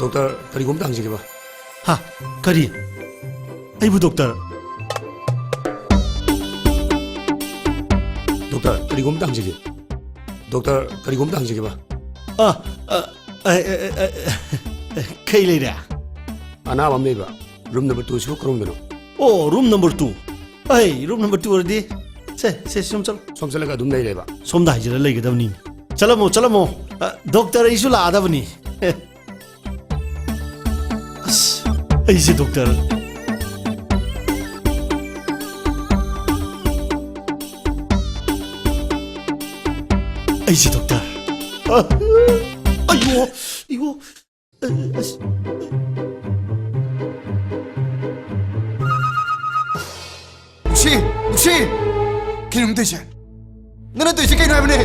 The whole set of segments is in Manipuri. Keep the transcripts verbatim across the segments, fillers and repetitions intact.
ꯗꯣꯛꯇꯔ, ꯀꯔꯤꯒꯨꯝꯕ ꯍꯪꯖꯒꯦꯕ꯫ ꯍꯥ? ꯀꯔꯤ? ꯑꯩꯕꯨ ꯗꯣꯛꯇꯔ? ꯗꯣꯛꯇꯔ, ꯀꯔꯤꯒꯨꯝꯕ ꯍꯪꯖꯒꯦ꯫ ꯗꯣꯛꯇꯔ, ꯀꯔꯤꯒꯨꯝꯕ ꯍꯪꯖꯒꯦꯕ꯫ ꯑ, ꯑ, ꯑ, ꯑ, ꯑ, ꯑ, ꯀꯩ ꯂꯩꯔꯦ? ꯑꯅꯥꯕ ꯑꯃ ꯂꯩꯕ꯫ ꯔꯨꯝ ꯅꯝꯕꯔ ꯇꯨꯁꯤꯕꯨ ꯀꯔꯣꯝꯗꯅꯣ? ꯑꯣ, ꯔꯨꯝ ꯅꯝꯕꯔ ꯇꯨ꯫ ꯑꯩ, ꯔꯨꯝ ꯅꯝꯕꯔ ꯇꯨ ꯑꯣꯏꯔꯗꯤ, ꯁꯦ, ꯁꯦ, ꯁꯤ ꯁꯨꯝ ꯆꯠꯂꯣ꯫ ꯁꯣꯝ ꯆꯠꯂꯒ ꯑꯗꯨꯝ ꯂꯩꯔꯦꯕ꯫ ꯁꯣꯝꯗ ꯍꯥꯏꯖꯤꯜꯂ ꯂꯩꯒꯗꯕꯅꯤ꯫ ꯆꯠꯂꯝꯃꯣ, ꯆꯠꯂꯝꯃꯣ꯫ ꯑ, ꯗꯣꯛꯇꯔ, ꯑꯩꯁꯨ ꯂꯥꯛꯑꯗꯕꯅꯤ꯫ ꯑꯦ꯫ ꯑꯁ, ꯑꯩꯁꯦ ꯗꯣꯛꯇꯔ꯫ ꯑꯩꯁꯦ ꯗꯣꯛꯇꯔ꯫ ꯑ, ꯑꯌꯣ, ꯑꯌꯣ꯫ ꯑ, ꯑꯁ꯫ ꯅꯨꯡꯁꯤ! ꯅꯨꯡꯁꯤ! ꯀꯩꯅꯣ ꯅꯪ ꯇꯧꯔꯤꯁꯦ? ꯅꯪꯅ ꯇꯧꯔꯤꯁꯦ ꯀꯩꯅꯣ ꯍꯥꯏꯕꯅꯦ?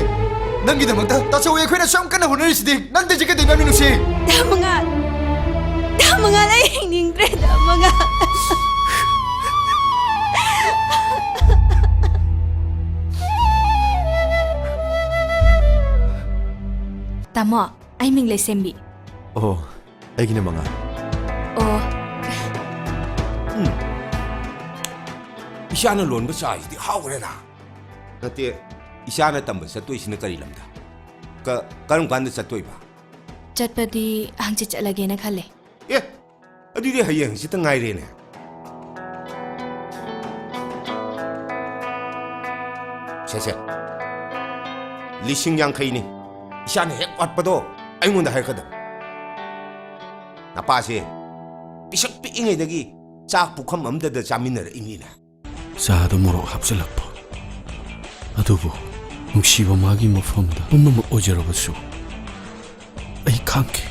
ꯅꯪꯒꯤꯗꯃꯛꯇ ꯇꯥꯆꯧ ꯑꯩꯈꯣꯏꯅ ꯁꯨꯝ ꯀꯟꯅ ꯍꯣꯠꯅꯔꯤꯁꯤꯗꯤ ꯅꯪ ꯇꯧꯔꯤꯁꯦ ꯀꯩꯗꯧꯔꯤꯅꯣ ꯍꯥꯏꯕꯅꯤ, ꯅꯨꯡꯁꯤ? ꯗꯥ ꯃꯉꯥꯜ! ꯗꯥ ꯃꯉꯥꯜ, ꯑꯩ ꯍꯤꯡꯅꯤꯡꯗ꯭ꯔꯦ, ꯗꯥ ꯃꯉꯥꯜ! ꯇꯥꯃꯣ, ꯑꯩ ꯃꯤꯡ ꯂꯩꯁꯦꯝꯕꯤ꯫ ꯑꯣ, ꯑꯩꯒꯤꯅ ꯃꯉꯥꯜ꯫ ꯑꯣ꯫ ꯎꯝ꯫ ꯏꯆꯥꯅ ꯂꯣꯟꯕ ꯆꯥꯁꯤꯗꯤ ꯍꯥꯎꯈ꯭ꯔꯦꯗ꯫ ꯅꯠꯇꯦ, ꯏꯆꯥꯅ ꯇꯝꯕ ꯆꯠꯇꯣꯏꯁꯤꯅ ꯀꯔꯤ ꯂꯝꯗ? ꯀ-, ꯀꯔꯝ ꯀꯥꯟꯗ ꯆꯠꯇꯣꯏꯕ? ꯆꯠꯄꯗꯤ ꯍꯪꯆꯤꯠ ꯆꯠꯂꯒꯦꯅ ꯈꯜꯂꯦ꯫ ꯑꯦ, ꯑꯗꯨꯗꯤ ꯍꯌꯦꯡ ꯍꯪꯆꯤꯠꯇ ꯉꯥꯏꯔꯦꯅꯦ꯫ ꯁꯦ, ꯁꯦ꯫ ꯂꯤꯁꯤꯡ ꯌꯥꯡꯈꯩꯅꯤ꯫ ꯏꯆꯥꯅ ꯍꯦꯛ ꯋꯥꯠꯄꯗꯣ ꯑꯩꯉꯣꯟꯗ ꯍꯥꯏꯔꯛꯀꯗꯕ꯫ ꯅꯄꯥꯁꯦ ꯄꯤꯁꯛ ꯄꯤꯛꯏꯉꯩꯗꯒꯤ ꯆꯥꯛ ꯄꯨꯈꯝ ꯑꯝꯇꯗ ꯆꯥꯃꯤꯟꯅꯔꯛꯏꯅꯤꯅꯦ꯫ ꯆꯥꯗ ꯃꯣꯔꯣꯛ ꯍꯥꯞꯆꯤꯜꯂꯛꯄ꯫ ꯑꯗꯨꯕꯨ ꯅꯨꯡꯁꯤꯕ ꯃꯥꯒꯤ ꯃꯐꯝꯗ ꯄꯨꯝꯅꯃꯛ ꯑꯣꯏꯖꯔꯕꯁꯨ ꯑꯩ ꯈꯥꯡꯈꯤ꯫